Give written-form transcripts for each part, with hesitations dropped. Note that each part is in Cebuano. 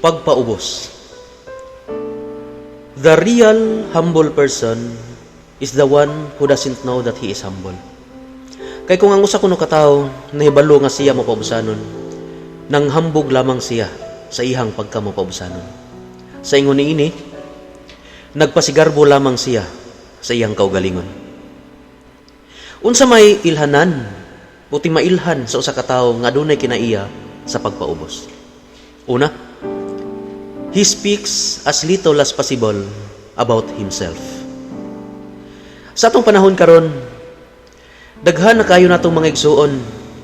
Pagpaubos. The real humble person is the one who doesn't know that he is humble. Kay kung ang usa kuno ka tawo nahibalo nga siya mapaubusanon, nang hambog lamang siya sa iyang pagkamapaubusanon. Sa ingon niini, nagpasigarbo lamang siya sa iyang kaugalingon. Unsa may ilhanan o mailhan sa usa ka tawo nga adunay kinaiya sa pagpaubos? Una, he speaks as little as possible about himself. Sa atong panahon karon, daghan na kayo natong mga igsuon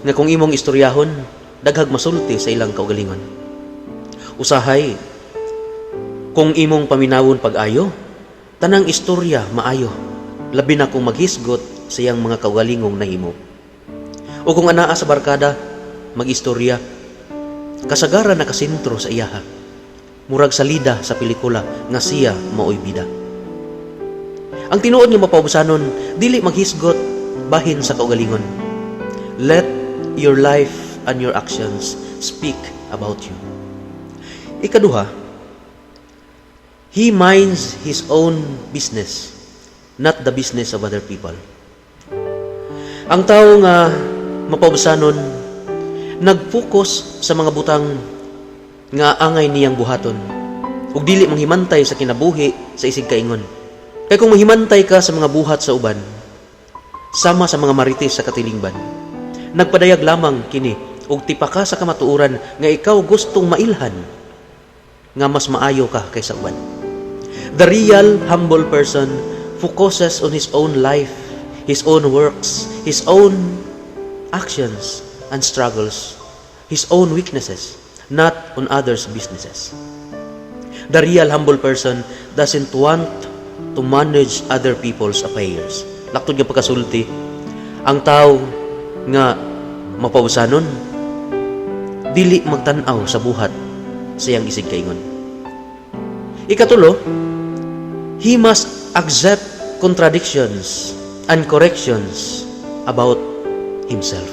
nga kung imong istoryahon, daghag masulti sa ilang kaugalingon. Usahay, kung imong paminawon pag-ayo, tanang istorya maayo, labi na kung maghisgot sa iyang mga kaugalingong nahimo. O kung anaa sa barkada, mag-istorya, kasagaran nakasentro sa iyaha. Murag salida sa pelikula nga siya maoy bida. Ang tinuod nga mapaubusanon, dili maghisgot bahin sa kaugalingon. Let your life and your actions speak about you. Ikaduha, he minds his own business, not the business of other people. Ang tao nga mapaubusanon, nag-focus sa mga butang nga angay niyang buhaton ug dili manghimantay sa kinabuhi sa isig kaingon. Kay kung mahimantay ka sa mga buhat sa uban, sama sa mga marites sa katilingban, nagpadayag lamang kini og tipaka sa kamatuoran nga ikaw gustong mailhan nga mas maayo ka kaysa uban. The real humble person focuses on his own life, his own works, his own actions and struggles, his own weaknesses, not on others' businesses. The real humble person doesn't want to manage other people's affairs. Laktod nga pagkasulti, ang tao nga mapaubusanon, dili magtan-aw sa buhat sa iyang isig kaingon. Ikatulo, he must accept contradictions and corrections about himself.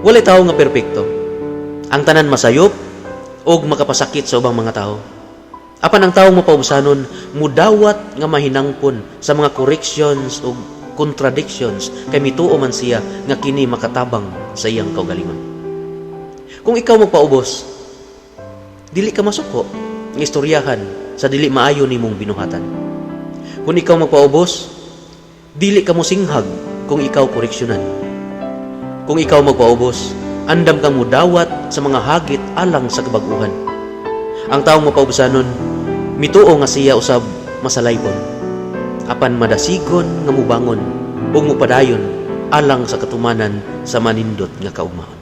Walay tao nga perpekto. Ang tanan masayop og makapasakit sa ubang mga tao. Apan ang taong mapaubusanon, mudawat nga mahinangpon sa mga corrections ug contradictions kay mituo man siya nga kini makatabang sa iyang kaugalingon. Kung ikaw magpaubos, dili ka masuko nga istoryahan sa dili maayo nimong binuhatan. Kung ikaw magpaubos, dili ka mosinghag kung ikaw koreksyonan. Kung ikaw magpaubos, andam kang mudawat sa mga hagit alang sa kabag-uhan. Ang taong mapaubusanon, mituo nga siya usab masalaypon. Apan madasigon nga mubangon ug mupadayon alang sa katumanan sa manindot nga kaugmaon.